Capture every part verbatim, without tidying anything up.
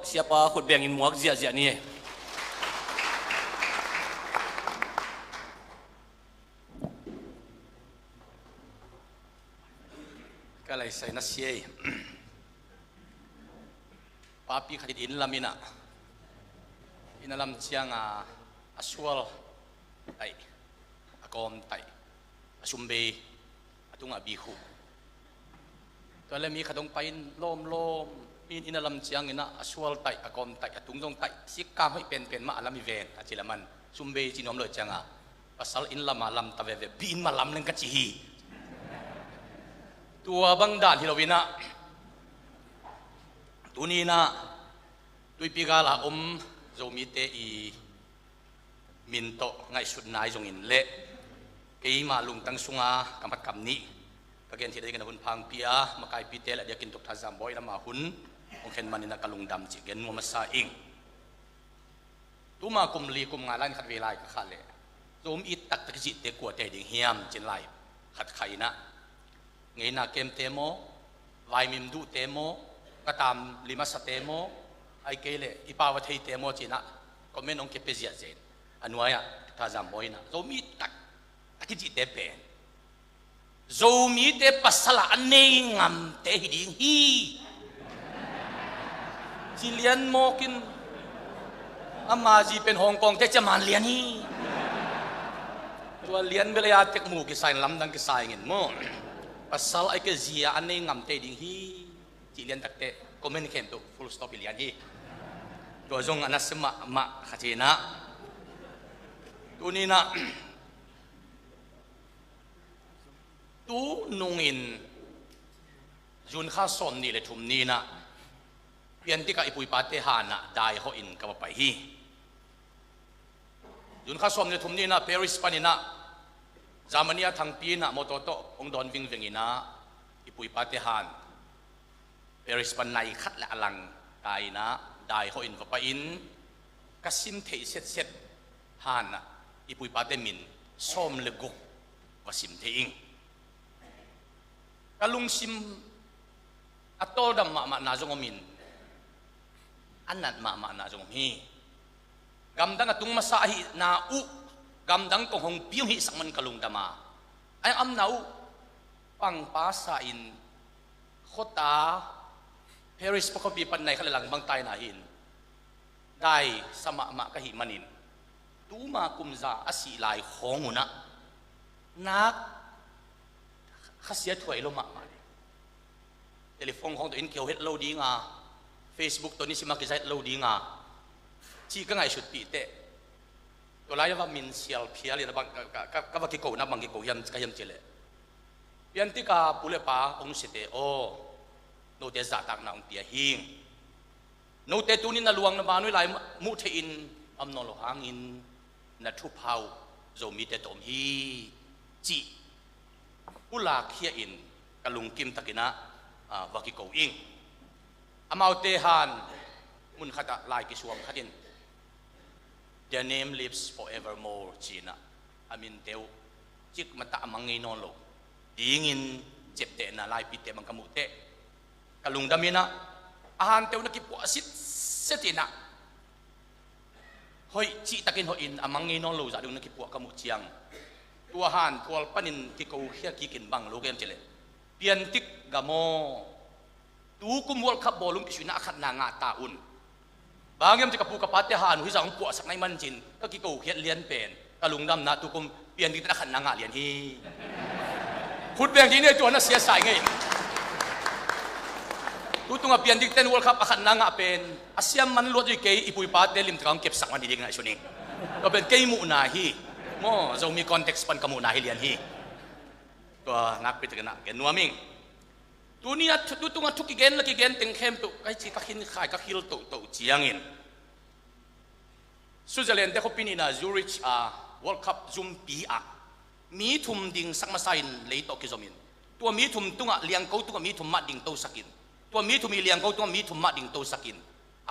Siapa khut bengin muak ziahziah ni. Ka laisai na siai. Papi khat in inn lam inah, inn a lam cianga a sual taih, a kawm taih, a sumbei, a tungah bikhuh. Tua le mi khat hong pai in lawmlawm, mi in inn a lam cianginah a sual taih, a kawm taih, a tung zong taih, sikkang hoih penpen mah a lam hi ven a ci laman, sumbei ci nuam lo cianga pasal inn lama lam ta veve, bi inn mah lam leng ka ci hi. Tua bang dan hi loinah, tuninah tuipi gala om Zomite i min tawh ngaihsutna i zongin le keimah lungtang sunga ka matkam nih ka gen thei dingin a hun phangpi a, makaipite le a diakin Doctor Zam Bawi in ama hun hong khen maninah ka lungdam cih gen nuam a sa ing. Tuma kum li kum nga lai in khat vei lai ka khah leh, Zomi taktak i cihte kuate ding hiam cin lai khat kha inah, ngeina kemte maw, vaimim duhte maw, ka tam limasate maw, ai kei leh i pau a theite maw cinah comment hong kepia ziahziah in. A nuai-ah Doctor Zam Bawi inah Zomi taktak i cihte pen Zomite pasal a a nei ngamte hi ding hi ci lian mawkin, ama zi pen Hong Kongte cia man lian hi. Tua lian bel ei a tek mu kisa in lamdang kisa ingin maw, pasal a i ke zi a a nei ngamte hi ding hi ci lian takte comment khempeuh full stop i lian hi. Tua zong a nasia mahmah kha cinah, tuninah tu nungin June kha sawm nih le thum ni inah piantikah i puipate hanah daihawh in ka va pai hi. June kha sawm nih le thum ni inah Paris paninah Germany a thangpi inah mawtaw tawh hong dawn vingveng inah i puipate han Paris pan nai khat le a lang ta inah daihawh in va pai in, ka sim theih setset hanah i puipate min sawm le guk va sim thei ing. Ka lungsim a tawldam mahmahna zong om in, a nat mahmahna zong om hi. Gamdang a tung masa ahihna uh gamdang kong hong pi hong hihsak man ka lungdam a, a amna uh pangpa sa in khuata Paris pakhuapi pan nai khat le lang bang taina hi in, dai sa mahmah ka hih manin tuma kumza a sih lai khawng unah nak khasia thuai lo mahmah ding. Telephone khawng tawh in kihou het lo dinga, Facebook tawh nisima kiza het lo dinga cih ka ngaihsutpih teh, tua lai-a va min sial phial in a bang ka, ka, ka, ka va kiko na bang kiko hiam ka hiam cileh, piantika pu le pa hong siate aw, note zahtakna hong pia hing. Note tunin na luang na vanui lai muh theih in om nawn lo hangin na thupha uh Zomite tawh om hi cih pulakkhia in ka lungkim takinah, ah, va kiko ing. Amaute han mun khatah lai kisuam khatin Their name lives forevermore cinah a minte uh cikmatah a mang ngei nawn lo dingin ciaptehna laipite bang ka muh teh ka lungdam inah a hante uh na kipuah sitset inah hoih cihtakin hoihin a mang ngei nawn lo zah ding na kipuah ka muh ciang tua han tual panin kikokhia kikin bang lo ka hiam cileh piantik gam aw, tu kum World Cup bawlung kisuihna a khatna ngah ta un. Bang hiam ci ka pu ka pate han uh hizah hong puahsak na hih mancin ka kikokhiat lian pen ka lungdamna tu kum piantikten a khatna ngah lian hi. Khut beng dih ni, tua na sia sa ing ei. Tu tungah piantikten World Cup a khatna ngah pen a siam man luat uh hi kei, i pu i pate limtak hong kepsak man hi ding ngaihsun ing. Tua pen kei muhna hi. Maw, Zomi context pan ka muhna hi lian hi. Tua nakpi takin ah gen nuam ing. Tuni a thu, tu tungah thu kigen la kigen teng khempeuh ka hi ci ka khin khai ka khil tohtoh ciangin Switzerland te khuapi nihna Zurich a World Cup zumpi ah mi thum dingsak masa in lei tawh kizomin tua mi thum tungah liangko tungah mi thum mah dingtosakin tua mi thum i liangko tungah mi thum mah dingtosakin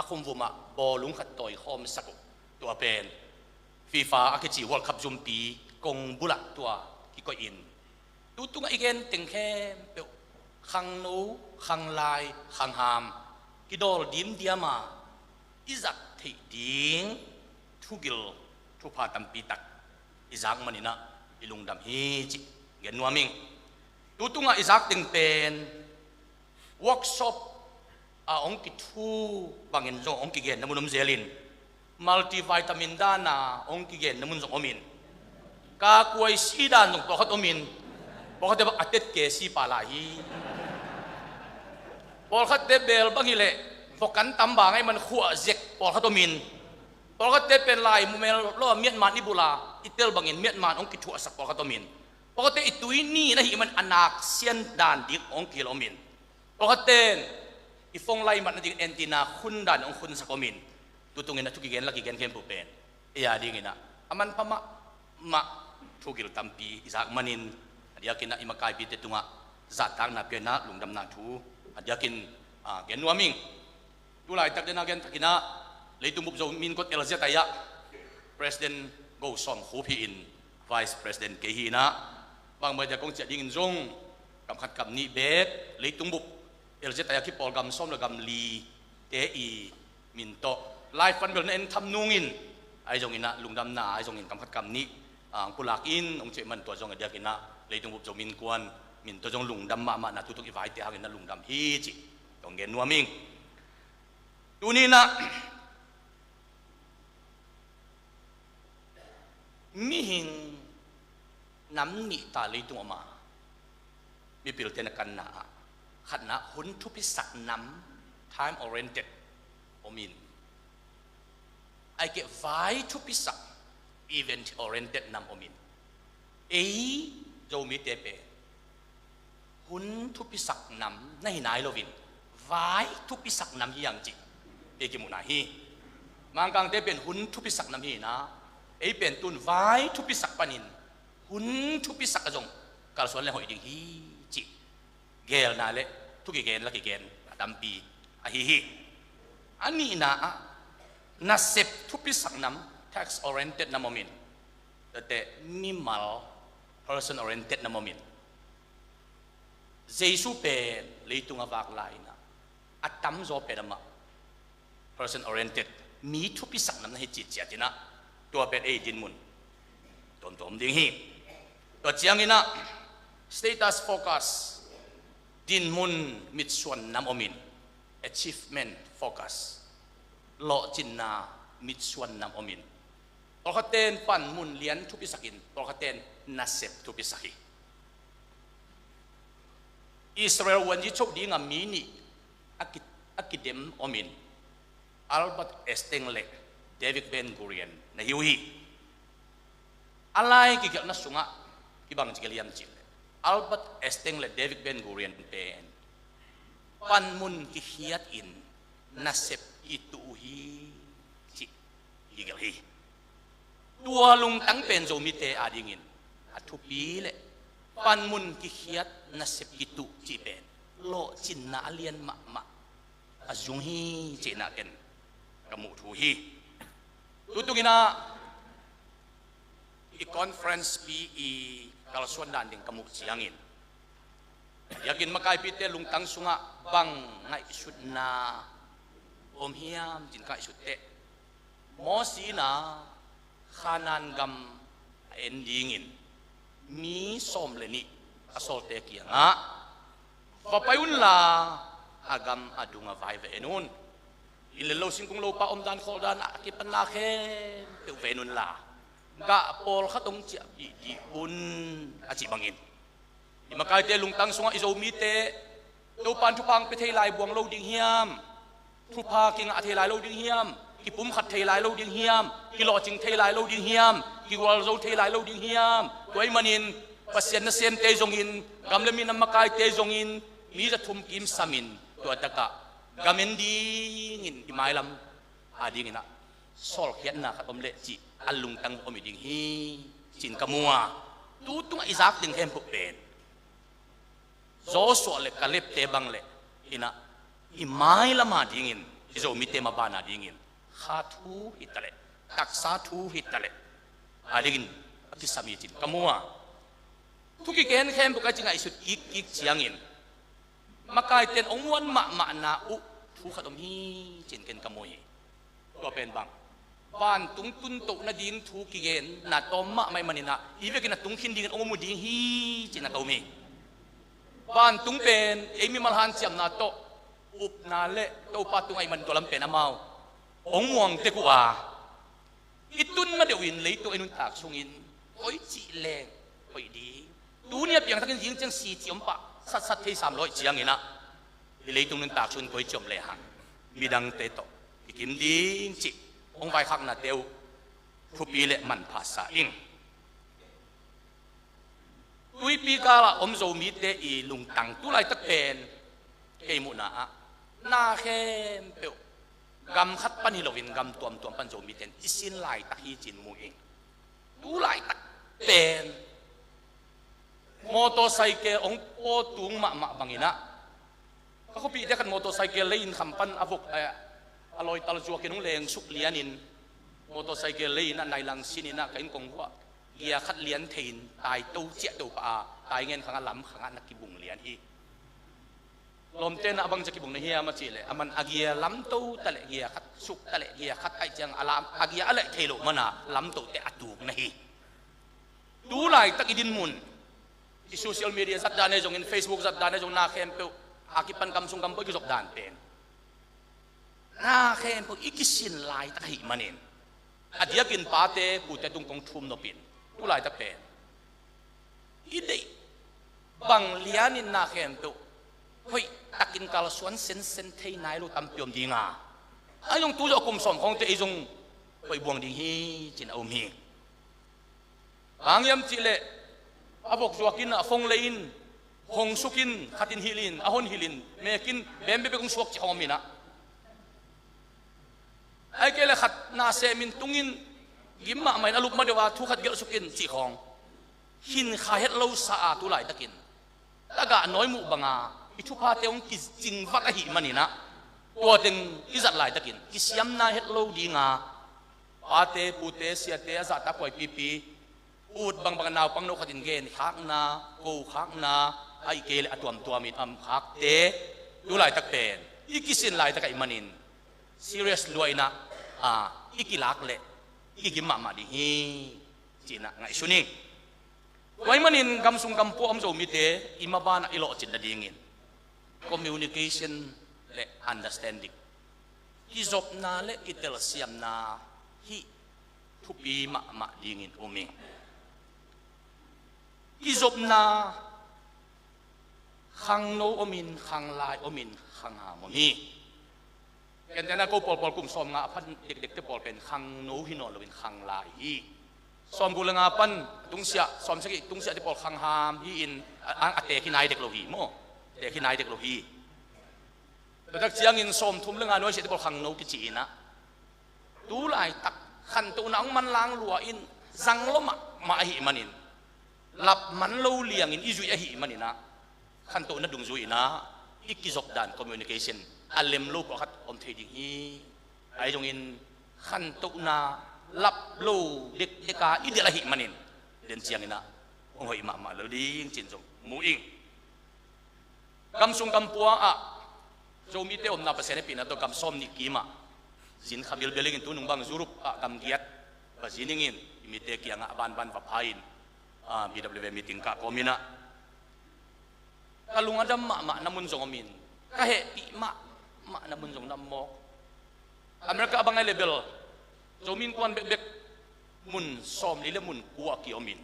a khumvumah bawlung khat tawikhawmsak uh. Tua pen FIFA a kici World Cup zumpi kong bulah tua kikoihin tu tungah i gen teng khempeuh khangno, khanglai, khangham kidawl dimdiam a i zat theih ding thugil thupha tampi tak i zak maninah i lungdam hi cih gen nuam ing. Tutungah i zak ding pen workshop a hong kithu bangin zong hong kigenna mun om zelin, multivitamin dana hong kigenna mun zong omin, kakuai si dan zong pawlkhat omin, pawlkhatte bang a tet ke si pah lai hi. Pawlkhatte bel bang hileh phuakan tam bang ahih man khuah zek pawlkhat omin, pawlkhatte pen lai mumel lo a miatman i bula i tel bangin miatman hong kithuahsak pawlkhat omin, pawlkhatte i tui nin ahih man a nak sian dan dik hong kihilh omin, pawlkhatte in i phone lai matna ding antenna khun dan hong khunsak omin, tutungin a thu kigen la kigen khempeuh pen ei a dinginah a manpha mahmah thugil tampi i zak manin, a diakinah i makaipite tungah zahtakna pianah lungdamna thu a diakin, ah, gen nuam ing. Tulaitak dena gen takinah leitung bup Zomi Innkuan L Z I ah President Go Sawm Khup hi-in, Vice President kei hi-inah, bangmah dia kong ciah dingin zong kam khat kam nih bek leitung bup L Z I a kipawl gam sawm le gam li te i min tawh live pan bel na en tham nungin, ahi zonginah lungdamna ahi zongin kam khat kam nih ang pulak in hong ciah man tua zong a diakinah leitung bup Zomi Innkuan min tawh zong lungdam mahmahna tutung i vaite hanginah lungdam hi cih kong gen nuam ing. Tuninah mihing nam nih ta leitung om a, mipilte na kanna ah khatna hun thupisak nam, time oriented, omin, ahih keh vai thupisak, event oriented nam omin, ei Zomite pen hun thupisak nam na hi nai loin vai thupisak nam hi ang cih ei kimuhna hi. Mangkangte pen hun thupisak nam hi-inah ei pen tun vai thupisak panin hun thupisak a zong kalsuan le hoih ding hi cih gelna le thu kigen la kigen a tampi ahi hi. A nihna ah nasep thupisak nam, task oriented nam omin, tuate mimal, person oriented nam omin, Jesu pen leitung a vak lai-inah a tamzaw pen amah person oriented, mi thupisak nam na hi cihciat inah tua pen ei dinmun tuamtuam ding hi. Tua cianginah status focus, dinmun mitsuan nam omin, achievement focus, lawhcinna mitsuan nam omin, pawlkhatte in panmun lian thupisakin pawlkhatte in nasep thupisak hi. Israel uanzi choh dinga mi nih a ki, a kidem omin, Albert Einstein le David Ben Gurion na hi uh hi. A lai kigelhna sungah kibang ci ka liam cih leh Albert Einstein le David Ben Gurion pen panmun kikhiatin nasep kituh uh hi cih kigelh hi. Tua lungtang pen Zomite adingin a thupi le panmun kikhiat nasep kituh cih pen lawhcinna a lian mahmah a zung hi cihna ken ka muh thu hi. Tutunginah i conference pi i kalsuan dan ding ka muh ciangin, a diakin makaipite lungtang sungah bang ngaihsutna om hiam cin ka ngaihsut teh, Mosi inah Khanaan gam a en dingin mi sawm le nih a sawlte kiangah, va pai unla a gam a dungah vai va en un. Inn le lo, singkung lopa omdan khawldan a kipanna khempeuh va en unla gah pawlkhat hong ciahpih dih un, a cih bangin, i makaite lungtang sungah i Zomite Topan thupha hong pia thei lai buang lo ding hiam? Thupha kingah thei lai lo ding hiam? Kipumkhat thei lai lo ding hiam? Kilawhcing thei lai lo ding hiam? Kigualzo thei lai lo ding hiam? Tua ahih manin Pasian nasemte zongin, gam le minam makaite zongin, mi za thum kimsamin tua takah gam en dingin i mailam adinginah sawlkhiatna khat om leh cih a lungtang om hi ding hi, cin ka mu a. Tutungah i zak ding khempeuh pen Joshua le Kaleb-te bang leh inah i mailam adingin, i Zomite maban adingin kha thu hi taleh, taksa thu hi taleh, adingin a kisam hi cin ka mu a. Thu kigen khempeuh ka ci ngaihsut kikkik ciangin makaite in hong muan mahmahna uh thu khat om hi cin ken ka mu hi. Tua pen bang, vantung tun toh nading thu kigen na tawm mahmah ahih manin ah, i vekin a tung khin dingin hong om uh ding hi, ci-in a ka um hi. Vantung pen ei mimal hanciamna tawh upna le Topa tungah ahih manin tua lam pen amau hong muang tek uh a, i tun ma deuh in leitung ei nuntak sungin koi cih leng hoih ding, tuni a piangthakin zing ciang si cih om pah satsat thei sam lo ahih ciangin ah, i leitung nuntak sungin koi cih om lehang midangte tawh kikim ding cih hong vaikhaknate uh thupi le manpha sa ing. Tuipi kalah om Zomite i lungtang tu laitak pen, kei muhna ah, na khempeuh gam khat pan hi loin gam tuamtuam pan Zomite in i sin laitak hi ci-in mu ing. Tu laitak pen motorcycle hong pawtung mahmah bangin ah, ka khuapihte khat motorcycle lei-in kham pan a vok, eh, a lawital zuakin hong lengsuk lianin, motorcycle lei-in ah nai lang sinin ah ka inn kong vuah, gear khat lian thei-in tai to ciah to pah a, tai ngen khang a lam khang ah na kibung lian hi. Lawmte in ah a bang ci-a kibung na hiam a cih leh, aman a gear lam to ta leh gear khat suk ta leh gear khat ahih ciang a lam, a gear a laih thei loh man a lam tote a tuk na hi. Tu laitak i dinmun, i social media zat dan ei zongin, Facebook zat dan ei zong, na khempeuh a kipan gam sung gam pua i kizop dan pen, na khempeuh i kisin laitak ahih manin, a diakin pate pute tung kong thum nop in, tu laitak pen i deih bang lianin na khempeuh hoihtakin kalsuan sensen thei nai lo tampi om ding a, a zong tu zawh kum sawm khawngte ei zong hoih buang ding hi ci-in a um hi. Bang hiam cih leh, a vok zuakin ah phone lei-in, hong sukin, khatin hilhin, a hon hilhin, mekin, bem bekbek hong suak cih khawng om in ah, ahih kei leh khat na semin tungin, gim mahmah in a lup ma deuh a thu khat gelh sukin cih khawng, khin kha het lo sa a tu laitakin tagah nawi muh banga i thuphate hong kicing vat ahih manin ah, tua teng i zat laitakin kisiamna het lo ding a, pate pute siate a zahtak huaipipi, ut bangbang a naupang no khatin genkhakna, kokhakna, ahih kei leh a tuamtuamin amkhakte, tu laitak pen i kisin laitak ahih manin serious lua-in ah, i kilak leh i kigim mahmah ding hi ci-in ah ngaihsun ing. Tua ahih manin gam sung gam pua om Zomite i maban ah i lawhcin nadingin communication le understanding, kizopna le kitelsiamna hih thupi mahmah dingin um ing. Kizopna, khangno om in, khanglai om in, khangham om hi. Gentehna ko pawlpawl kum sawmnga a phan dekdekte pawl pen khangno hi nawn loin khanglai hi. Sawmguk le nga pan tungsiah, sawmsagih tungsiahte pawl khangham hi-in, a, a, a teek hi nai dek lo hi maw? Teek hi nai dek lo hi. Tua tak ciangin sawmthum le nga nuaisiahte pawl khangno kici-in ah, tu laitak khantohna hong manlang lua-in zang lo mahmah ahih manin, lap man lo liangin i zuih ahih manin ah, khantohna dungzui-in ah i kizop dan communication a lem lo pawlkhat om thei ding hi. Ahi zongin khantohna lap lo dekdek a i delh ahih manin, den ciangin ah hong hoih mahmah lo ding ci-in zong mu ing. Gam sung gam pua ah Zomite omna Pasian hehpihna tawh gam sawm nih kim ah zin kha bilbel ingin, tunung bang Europe ah gam giat va zin ingin, i mite kiangah a banban va pha-in, ah, B W M meeting kah kawmin ah, ka lung a dam mahmahna mun zong om in, ka hehpih mahmahna mun zong om mawk. America a bang ahih leh bel Zomi Innkuan bekbek mun sawmli le mun kua a kiom in,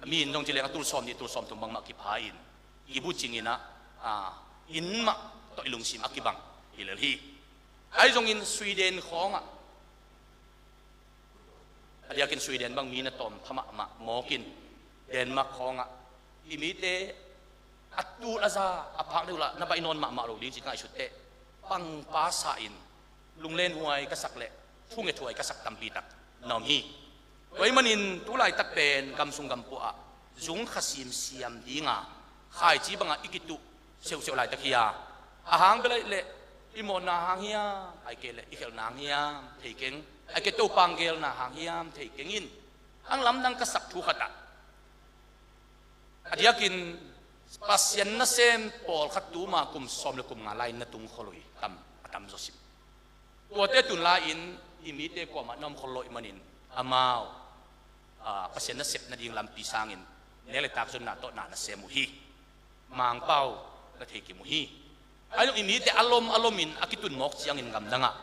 a mi in zong ci leng a tul sawmnih tul sawmthum bangmah kipha in, kibucing in ah, ah, inn mah tawh i lungsim a kibang hi lel hi. Ahi zongin Sweden khawngah, a diakin Sweden bang mi na tawm pha mahmah mawk in, Denmark khawngah i mite a tul a za a phak deuh lah na baih nawn mahmah lo ding ci ngaihsut teh, pangpa sa in, lunglenhuai ka sak le thungethuai ka sak tampi tak na om hi. Tua ahih manin tu laitak pen gam sung gam pua ah zung kha simsiam dinga khaici bangah i kituh seuhseuh laitak hi a, a hang bel ahih leh i mawhna hang hiam, ahih kei leh i khelhna hang hiam thei keng, ahih kei Topa hong geelna hang hiam thei keng in, hong lamdang ka sak thu khat ah, a diakin Pasian nasem pawlkhat tuma kum sawm le kum nga lai-in na tung khol uh hi, tam, a tamzaw sim. Tuate tun lai-in i mite kuamah na om khol lo ahih manin amau, ah, Pasian nasep nading lampi sangin nek le tak zonna tawh na na sem uh hi. Mangpau na thei kim uh hi. Ahi zong i mite a lom a lomin a kitun mawk ciangin gamdangah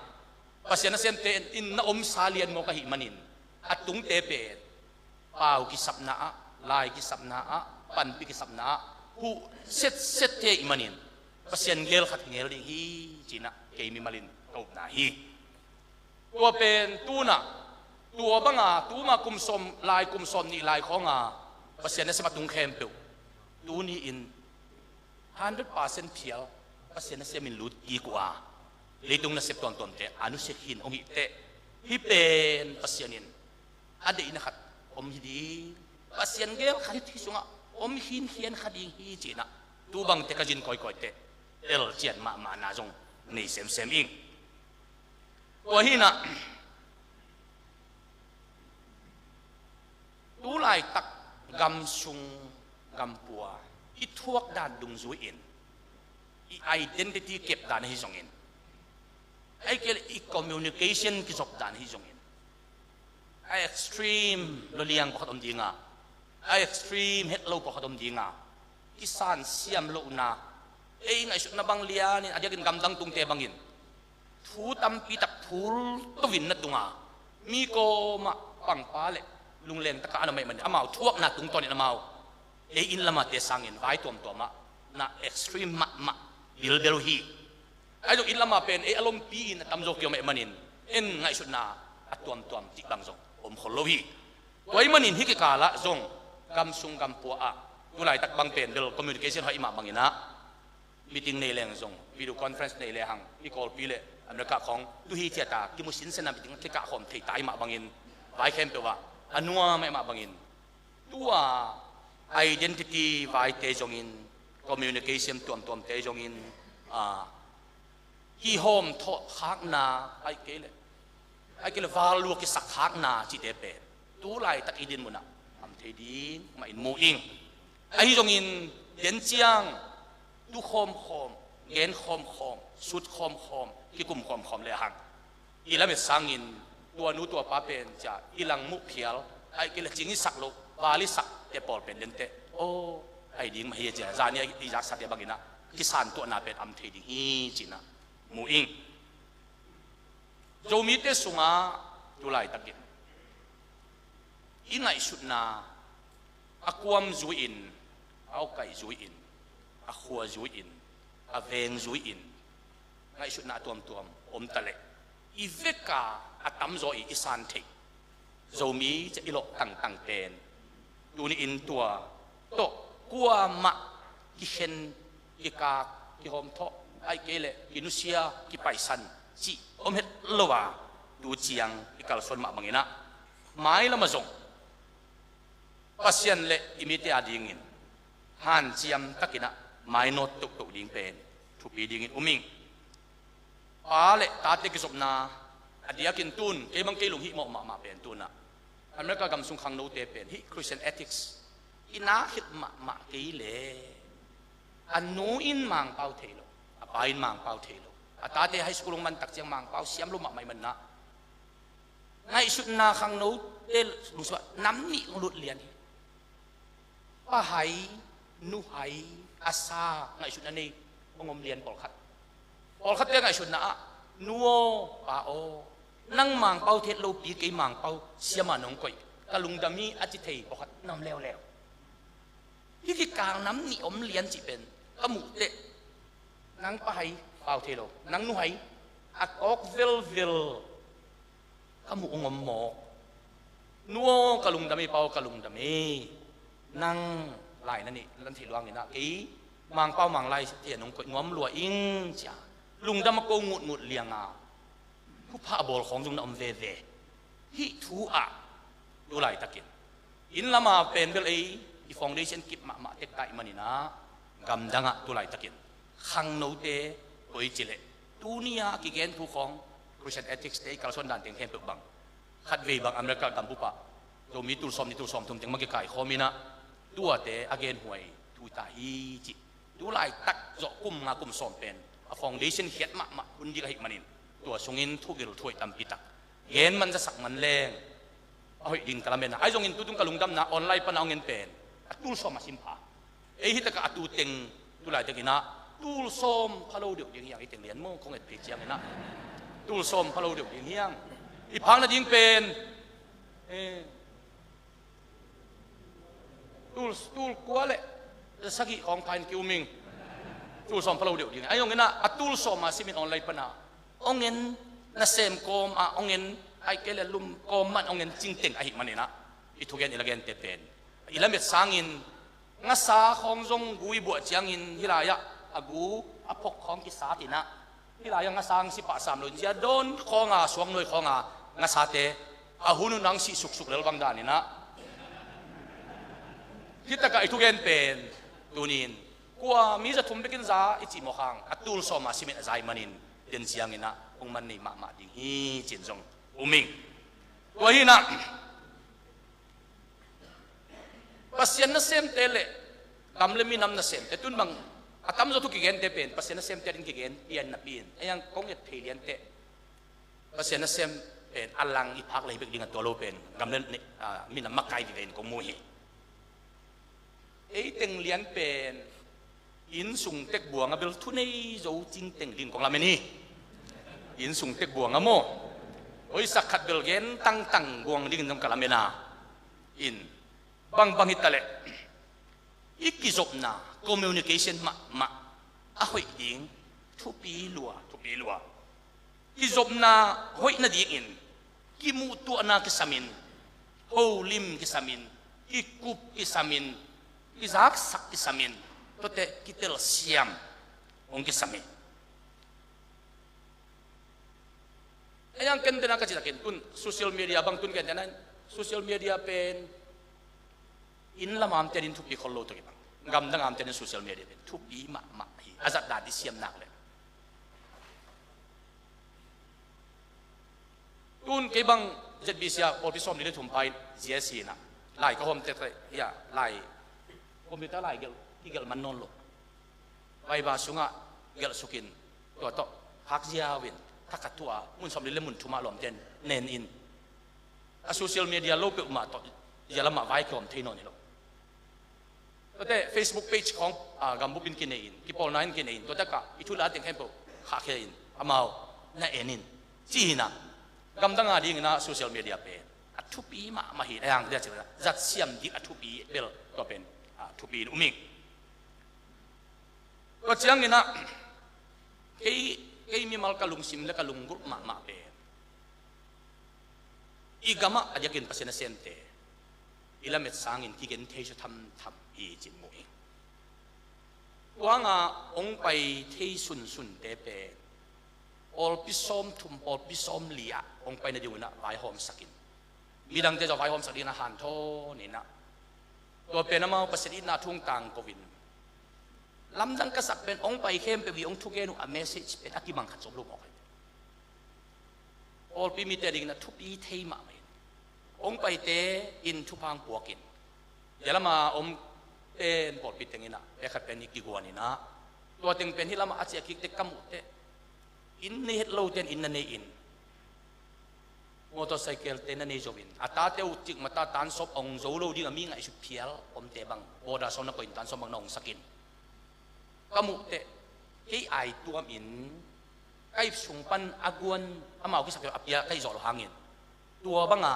Pasian nasemte in na omsa lian mawk ahih manin a tungte pen pau kisapna ah, lai kisapna ah, panpi kisapna ah huh setsette ahih manin Pasian gel khat ngel ding hi, ci-in ah kei mimalin ka upna hi. Tua pen tu-in ah, tua banga tuma kum sawm lai, kum sawm nih lai khawnga Pasian nasem a tung khempeuh tuni-in hundred percent phial Pasian nasemin lut kik uh a, leitung nasep tuamtuamte a nusia khin hong hi teh, hih pen Pasian in a deihna khat om hi ding, Pasian gel khat hih sungah om khinkhian kha ding hi, ci-in ah tu bangte ka zin kawikawi teh, telcian mahmahna zong nei semsem ing. Tua hi-in ah tu laitak gam sung gam pua i thuak dan dungzui-in, i identity kep dan ahi zongin, ahih kei leh i communication kizop dan ahi zongin, a extreme lawliang pawlkhat om ding a, a extreme hetlo pawlkhat om ding a, kisan siam lohna, ei ngaihsutna bang lianin a diakin gamdang tungte bangin thu tampi tak phul to-in na tung a, mi kawmah pangpa le lungleng takin a na om ahih manin amau thuakna tungtawnin amau ei inn lamate sangin vai tuamtuamah na extreme mahmah bilbel uh hi. Ahi zong inn lama pen ei a lompi-in a tamzaw kiom ahih manin en ngaihsutna a tuamtuam cih bang zong om khol lo hi. Tua ahih manin hih kikalah zong gam sung gam pua ah tu laitak bang pen bel communication hoih mah bangin ah meeting nei leng zong, video conference nei lehang, i Kawlpi le America khawng tu hi ciat a kimu sinsen a meeting kikah khawm thei ta ahih mah bangin, vai khempeuh ah a nuam ahih mah bangin, tua identity vaite zongin, communication tuamtuamte zongin, a, kihawmthawh khakna, ahih kei leh, ahih kei leh val lua kisak khakna cihte pen tu laitak i dinmun ah om thei ding mah in mu ing. Ahi zongin den ciang tu khawmkhawm, gen khawmkhawm, sut khawmkhawm, kikum khawmkhawm lehang, i lamet sangin tua nu tua pa pen cia i langmuh phial, ahih kei leh cing i sak loh, val i sakte pawl pen den teh, aw, ahi ding mah hi a cia, zani a i zaksate bangin ah kisan tuahna pen om thei ding hi, ci-in ah mu ing. Zomite sungah tu laitakin i ngaihsutna a kuam zui-in, a awkaih zui-in, a khua zui-in, a veng zui-in, ngaihsutna a tuamtuam om ta leh, i veka a tamzaw i i san theih Zomi cia i lawh tangtang pen tuni-in tua tawh kuamah kikhen, kikak, kihawmthawh, ahih kei leh kinusia, kipaisan cih om het lo a, tu ciang i kalsuan mah bangin ah mailam ah zong Pasian le i mite adingin hanciam takin ah mainawt tohtoh ding pen thupi dingin um ing. Pa le tate kizopna a diakin tun kei bang kei lunghihmawh mahmah pen tun ah America gam sung khangnote pen hih Christian ethics i nak khit mahmah kei leh, a nu in Mangpau thei lo, a pa in Mangpau thei lo, a tate high school hong man tak ciang Mangpau siam lo mahmah ahih manin ah ngaihsutna khangnote lungsim ah nam nih hong lut lian hi. Pa hai, nu hai, a sa ngaihsutna nei hong om lian pawlkhat. Pawlkhatte ngaihsutna ah, nu aw, pa aw, nang Mangpau thei lopi kei Mangpau siam a nong koih, ka lungdam hi a ci thei pawlkhat na om leuleu. Hih kikal nam nih om lian cih pen ka muh teh, nang pa hai pau thei lo, nang nu hai a kawk velvel ka muh hong om mawk. Nu aw ka lungdam hi, pa aw ka lungdam hi. Nang lai na neih, na theih luangin ah kei Mangpau Manglai thei a nong koih nuam lua ing cia lungdam a ko ngutngut liang a, thupha a bawl khawng zong na om veve. Hih thu ah tu laitakin inn lama pen bel ei i foundation kip mahmah tek ta ahih manin ah gamdang ah tu laitakin khangnote koi ci leh tuni a kigen thu khawng Christian ethics te i kalsuan dan teng khempeuh bang khatvei bang America gam bup ah Zomi tul sawm nih tul sawm thum teng bang kikaikhawm in ah tuate a genhuai thu ta hi cih tu laitak zawh kum nga kum sawm pen a foundation khiat mahmah hun ding ahih manin Tua sungin thugil thuai tampi tak gen man zasak man leng a hoih ding ka lamen a, ahi zongin tutung ka lungdamna online pana hong en pen a tul sawm a sim pha. Ei hi takah a tu teng tulai teng inah tul sawm pha lo deuh ding hiang, ei teng lian maw kong et phei ciang inah tul sawm pha lo deuh ding hiang. I phak nading pen eh, tul, tul kua le sagih khawng pha in ki-um ing. Tul sawm pha lo deuh ding. Ahi zongin ah a tul sawm a simin online pana hong en, nasem kawm ah hong en, ahih kei le lum kawm mah hong en cingteng ahih maninah i thugen i lagente pen i lamet sangin ngasa khawng zong gu i buah ciangin hih lai-ah a gu a phok khawng kisat inah hih lai-ah ngasa hong si pah sam loin zia dawn khawnga suangnuai khawnga ngasate a hun hun hong sih suksuk lel bang daninah hih takah i thugen pen tunin kua mi za thum bekin za i cih mawk hang a tul sawm a simin a zai manin den cianginah hong man nei mahmah ding hi cin zong um ing. Tua hinah Pasian nasemte le gam le minam nasemte tun bang a tamzaw thu kigente pen Pasian nasemte ding kigen pian napi in a yang kong et phei liante Pasian nasem pen a lang i phak lei bek ding a tua lo pen gam le ah, minam makai vive in kong mu hi. Ei teng lian pen inn sung tek buang a bel thunei zo cingteng ding kong lamen hi. Inn sung tek buang a maw hoisak khat bel gen tangtang guang dingin zong ka lamen a in bangbang hi taleh i kizopna communication mahmah a hoih ding thupi lua, thupi lua. Kizopna hoih nadingin kimuhtuahna kisamin, holim kisamin, kikup kisamin, kizaksak kisamin, tuate kitelsiam hong kisam hi. Ayang ken tena ka citakin tun social media bang tun ken tena social media pen inn lam amte din thupi khol lo to kibang gamdang amte din social media pen thupi mahmah hi a zat dan i siam nak le. Tun kei bang Z B C ah pawlpi sawm li le thum pai Z S C na lai ka hawm tek tek ya lai computer lai gelh kigelh man nawn lo. Paiba sungah gelh sukin tua tawh khak ziau in thakhat thu a mun sawm li le mun thum ah lawmten nen in a social media lo peuhmah tawh zia lamah vai kihawm thei nawn hi lo. Tuate Facebook page khawng gambup in kinei in kipawlna in kinei in tua takah i thu la teng khempeuh khahkhia in amau na en in ci hinah gamdang a dingin a social media pen a thupi mahmah hi a yang dia cih zat siam ding a thupi bel tua pen a thupi in um ing. Tua cianginah kei, kei mimal ka lungsim le ka lunggulh mahmah pen i gamah a diakin Pasian nasemte i lamet sangin kigen thei zaw thamtham hi cin mu hi. Tuanga hong pai thei sunsunte pen pawlpi sawm thum pawlpi sawm li ah hong pai nadingunah vaihawmsakin midangte zaw vaihawmsak dinginah hanthawn inah tua pen amau Pasian itna thu hong tangko in lamdang ka sak pen hong pai khempeuh i hong thugen uh a message pen a kimang khat zom lo mawk hi. Pawlpi mite dingin a thupi thei mahmah in hong paite in thupha hong puakin zia lama om pen pawlpi tenginah pekhat pen i kiguan inah tua teng pen hih lamah a ciah kikte ka muhte inn nei het lote in inn na nei in motorcycle te na nei zo in a tate uh cikmata tansawp a hong zo lo ding a mi ngaihsut phial omte bang border sawng na koih in tansawp bang na hong sakin ka muhteh kei ai tuamin ka ip sung pan a guan amau kisak a pia ka ih zawh lo hangin tua banga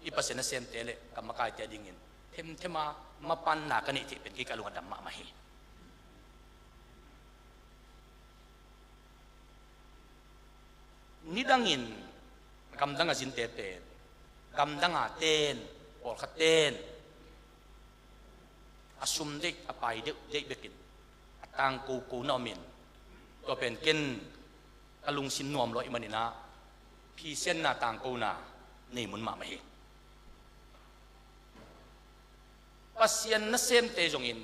i Pasian nasemte le ka makaite dingin themthema mapanna ka neih theih pen kei ka lung a dam mahmah hi. Nidangin gamdang a zinte pen gamdang a ten pawlkhat ten a sum deih a pai deuh deih bekin a tangkoko na omin tua pen ken ka lungsim nuam lua ih maninah phisianna tangkona nei mun mahmah hi. Pasian nasemte zongin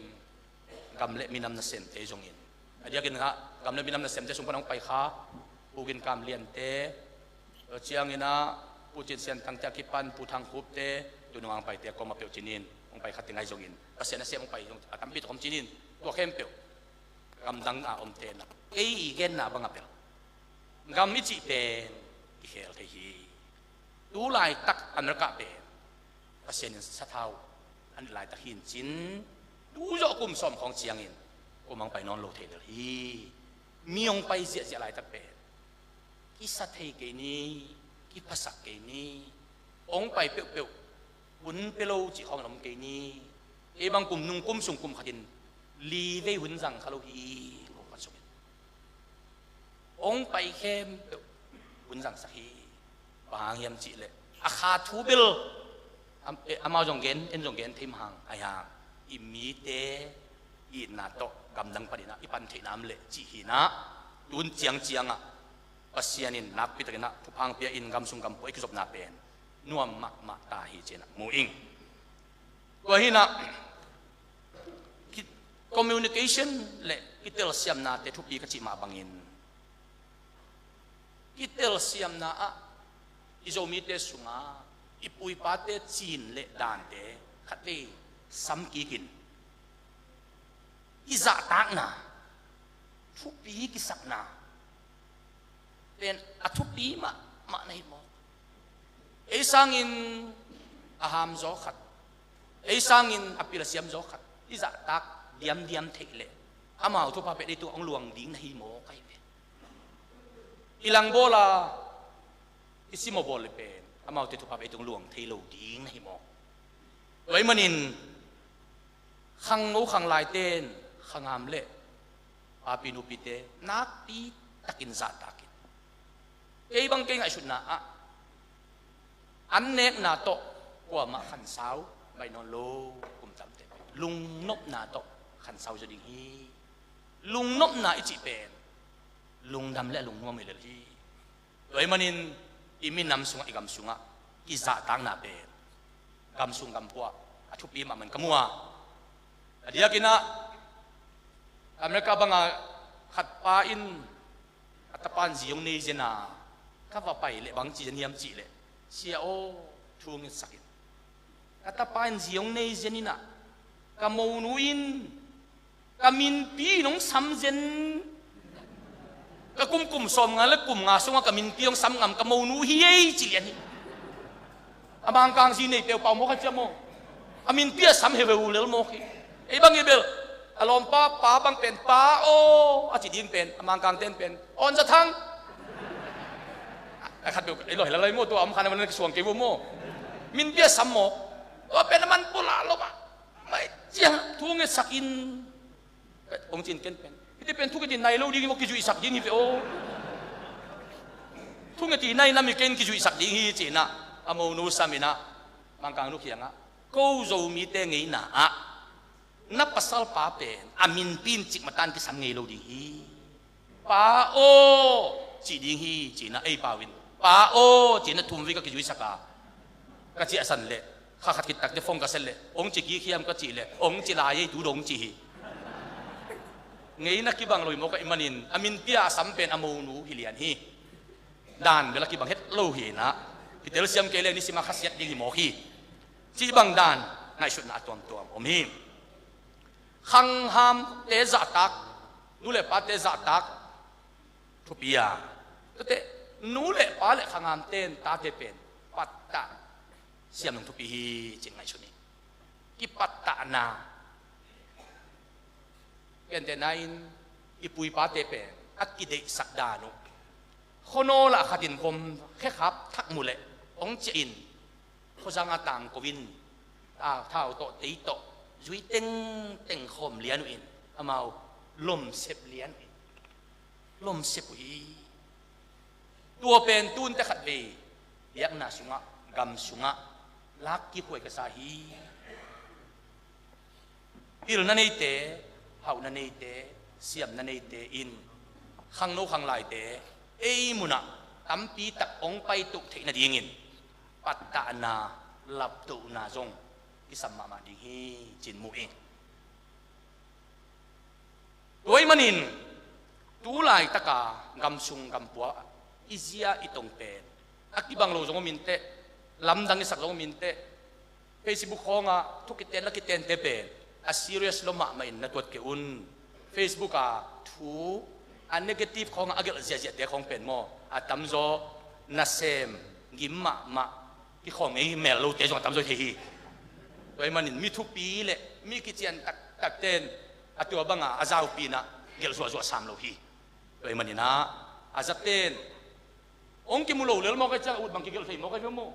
gam le minam nasemte zongin a diakin ah gam le minam nasemte sung pan hong pai kha Pu Gin Kam Liante, tua cianginah Pu Cin Sian Thangte a kipan Pu Thang Khupte tunung ang paite kawm a peuh cinin hong pai kha teng ahi zongin Pasian nasem hong pai zong a tampi tak om cinin tua khempeuh gamdang a omte na kei i genna bang a pel Gam i cih pen kikhel thei hi. Tu laitak America pen Pasian in sathau a nih laitak hi in cin, tu zawh kum sawm khawng ciangin kum hong pai nawn lo thei lel hi. Mi hong pai ziahziah laitak pen kisa thei kei ni, kiphasak kei ni, hong pai peuhpeuh hun pia lo cih khawng lam kei ni. Kei bang kum nung kum sung kum khatin li vei hun zang kha lo hi. Kum khat sungin hong pai khempeuh hun zangsak hi. Bang hang hiam cih leh a kha thu bel am-, eh, amau zong gen, en zong gen thei mahang, ahi hang i mite i itna tawh gamdang paninah i pan theihna om leh cih hinah, tun ciangciangah Pasian in nakpi takinah thupha hong pia in gam sung gam pua i kizopna pen nuam mahmah ta hi cinah mu ing. Tua hinah ki-, communication le kitelsiamnate thupi ka cih mah bangin, kitelsiamna ah i Zomite sungah i pu i pate cin le dante khatvei samkikin i zahtakna, thupi kisakna pen a thupi mahmah na hi mawk. Ei sangin a hamzaw khat, ei sangin a pilsiamzaw khat i zahtak diamdiam theih leh amau thupha pen ei tungah hong luang ding na hi mawk ahi ve. I langbawl a i simawhbawl le pen amaute thupha pen ei tungah luang thei lo ding na hi mawk. Tua ahih manin khangno khanglaite in khangam le papi nupite nakpi takin zahtak in. Kei bang kei ngaihsutna ah an nekna tawh kuamah khansau baih nawn lo. Kum tamte lungnopna tawh khansau zaw ding hi. Lungnopna i cih pen lungdam le lungnuam hi lel hi. Tua ahih manin i minam sungah, i gam sungah kizahtakna pen gam sung gam pua a thupi mahmah in ka mu a. A diakinah America banga khat pa in a tapa in zi hong nei zen a, ka va pai leh bang ci zen hiam cih leh, "Sia aw, thu ngetsak in, ka tapa in zi hong nei zen inah ka monu in ka minpi in hong sam zen. Ka kum kum sawmnga le kum nga sungah ka minpi hong sam ngam ka monu hi ei," ci lian hi. A Mangkang zi nei peuhpau mawk a cia maw? A minpi a sam heuheu lel mawk hi. Ei bang hi bel a lawmpa pa bang pen, "Pa aw," a ci ding pen a Mangkang ten pen, "Awn za thang." A khat peuh ei lawi lalai maw, tua a om khan a man kisuang kei vua maw? Minpi a sam mawk. Tua pen a man pulak lo mah. Mai ciang thu ngetsak in. Hong cin ken pen, "Hite pen thu nget in nai lo ding hi maw, kizuihsak ding hi ve aw. Thu nget in nai nam hi ken kizuihsak ding hi," cinah a monu sam inah Mangkang nu kiangah, "Ko Zomite ngeina ah na pasal pa pen a minpi in cikmah tan kisam ngei lo ding hi. Pa aw cih ding hi," cinah ei pau in, "Pa aw," cinah thum vei ka kizuihsak a, ka ciahsan leh, kha khat khit takte phone ka set leh, "Hong ci kik hiam?" ka cih leh, "Hong ci lai ei, tu dong," ci hi. Ngeina kibang lo hi mawk ahih manin a minpi a sam pen a monu hi lian hi. Dan bel a kibang het lo hi inah, kitelsiam kei leh nisim a khasiat ding hi mawk hi. Cih bang dan ngaihsutna a tuamtuam om hi. Khanghamte zahtak, nu le pate zahtak thupi a, tuate nu le pa le khanghamte in tate pen pattah siam nung thupi hi cin ngaihsun hi. Kipattahna, gentehna in i pu i pate pen a kideihsak dan uh, khuanawl ah khat in vom khekhap thak mu leh hong ciah in, khuazang a tangko in, ta, thau tawh tei tawh zui tengteng khawm lian uh in, amau lomsep lian uh in, lomsep uh hi. Tua pen tunte khatvei biakna sungah, gam sungah lak kikhuai ka sa hi. Pilna neite, hauhna neite, siamna neite in khangno khanglaite ei munah tampi tak hong paituh theih nadingin pattahna, laptohna zong kisam mahmah ding hi cin mu ing. Tua ahih manin tu laitaka gam sung gam pua i zia i tong pen a kibang lo zong om inteh, lamdang i sak zong om inteh, Facebook khawngah thu kiten la kitente pen a serious lua mahmah in na tuat kei un. Facebook a thu a negative khawng a gelh ziahziahte khawng pen maw, a tamzaw nasem gim mahmah, kikhawm ngei mel lote zong a tamzaw thei hi. Tua ahih manin mi thupi le mi kician taktakte in a tua banga a zaupi in ah gelh zuahzuah sam lo hi. Tua ahih manin ah a zaten hong kimu lo lel mawk ahih ciang a ut bang kigelh thei mawk ahi ve maw.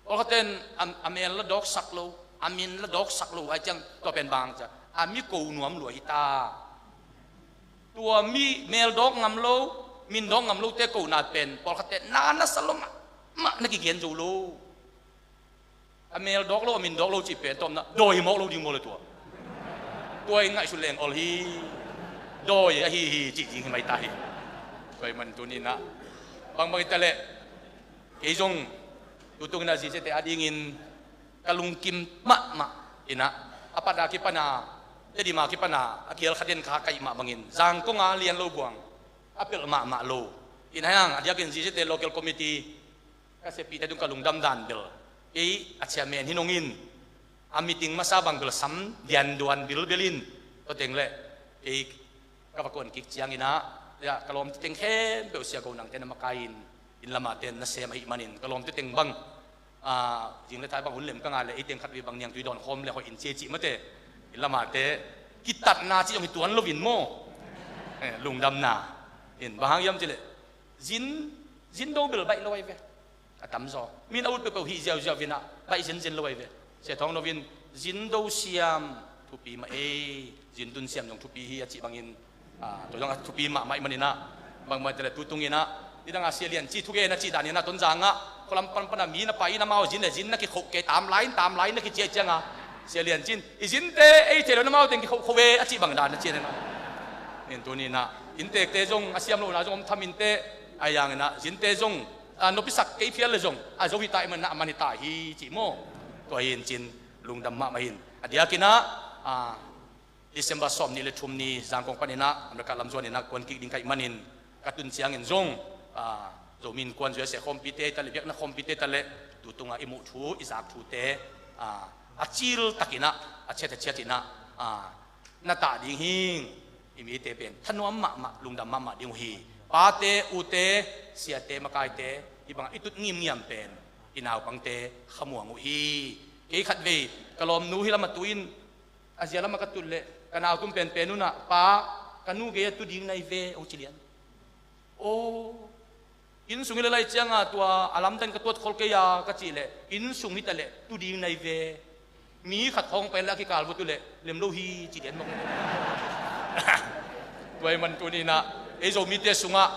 Pawlkhatte in a, a mel la dawksak lo, a min la dawksak lo ahih ciang tua pen bang ciang a mi ko nuam lua hi ta. Tua mi mel dawk ngam lo, min dawk ngam lote kona pen pawlkhatte na na sa lo mahmah, na kigen zo lo. A mel dawk lo, a min dawk lo cih pen tawpna dawi mawk lo ding maw le tua. Tua in ngaihsut leng ol hi, dawi ahi hi cih ding hi mai ta hi. Tua ahih man tuni in ah bangbang hi ta leh kei zong tutung in ah zingsite adingin ka lungkim mahmah in ah, a pat a kipan a, Tedim a kipan a a kial kha den kha ka hih mah bangin Zangkong a lian lo buang a pelh mahmah lo in ah, a diakin zingsite local committee ka siapite tung ka lungdam dan bel, kei a chairman hi nong in, a meeting masa bang bel sam dianduan bilbel in, tua teng le kei ka va kuan kik ciangin ah, ka lawmte teng khempeuh sia ko nangte na makai in, inn lam a ten na sem ahih manin ka lawmte teng bang, a, zing le thai bang hun lem ka ngah le ei teng khat vei bang niangtui dawn khawm le hoih in ci e cih mate, inn lam a te kitatna cih zong hi tuan lo in maw. Eh, lungdamna in bang hang hiam cih leh zin, zin do bel baih lo ahi ve. A tamzaw mi in a ut peuhpeuh hih ziauziau in ah baih zenzen lo ahi ve. Sia Thawng No in zin do siam thupi mah ei, zin tun siam zong thupi hi a cih bangin, ah, tua zong a thupi mahmah ahih manin ah, bangmah hi ta leh tutung in ah nidang a Sia Lian Ci thugen a cih dan in ah Tonzang ah khualam panpan a mi na pai in amau zin le zin na kikhoh kei, tam lai in tam lai in na kici ahih ciang a Sia Lian Ci in i zinte ei thei lo in amau teng kikhoh kho ve a cih bang dan a ci in ah, in tuni in ah inntekte zong a siam lohna zong om tham inteh, ahi hangin ah zinte zong, a, nopsak kei phial le zong a zo hi ta ahih manin ah a man hi ta hi cih maw. Tua hi in cin lungdam mahmah in, a diakin ah, a, December sawm nih le thum ni Zangkong panin ah America lam zuan in ah kuan kik ding ka hih manin ka tun ciangin zong, a, Zomi Innkuan U S A khawmpite hi ta leh, biakna khawmpite hi ta leh, tutung a i muh thu i zak thute, a, a cil takin ah, a ciat a ciat in ah, a, na tah ding hing, i mite pen thanuam mahmah, lungdam mahmah ding uh hi. Pate, ute, siate, makaite, hih bangah i tut ngimngiam pen i naupangte khamuang uh hi. Kei khatvei ka lawmnu hih lam a tu in, a zia lam a ka tut leh ka nau tum penpen un ah, "Pa, ka nu gei a tu ding na hi ve," hong ci lian. Aw, inn sung hi lel ahih ciang a tua a lamdang ka tuat khol kei a ka cih leh, "Inn sung hi ta leh tu ding na hi ve. Mi khat khawng pai leh a kikal vua tu leh lem lo hi," ci lian mawk. Tua ahih man tuni in ah ei Zomite sungah,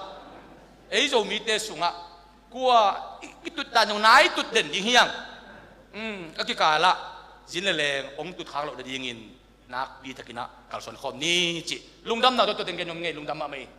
ei Zomite sungah kua i, i tut dan zong nai tut den ding hi hang. Um, a kikal ah zin le leng hong tut khak loh nadingin nakpi takin ah kalsuan khawm ni cih lungdamna tawh tua teng gen nuam ing ei, lungdam mahmah ing.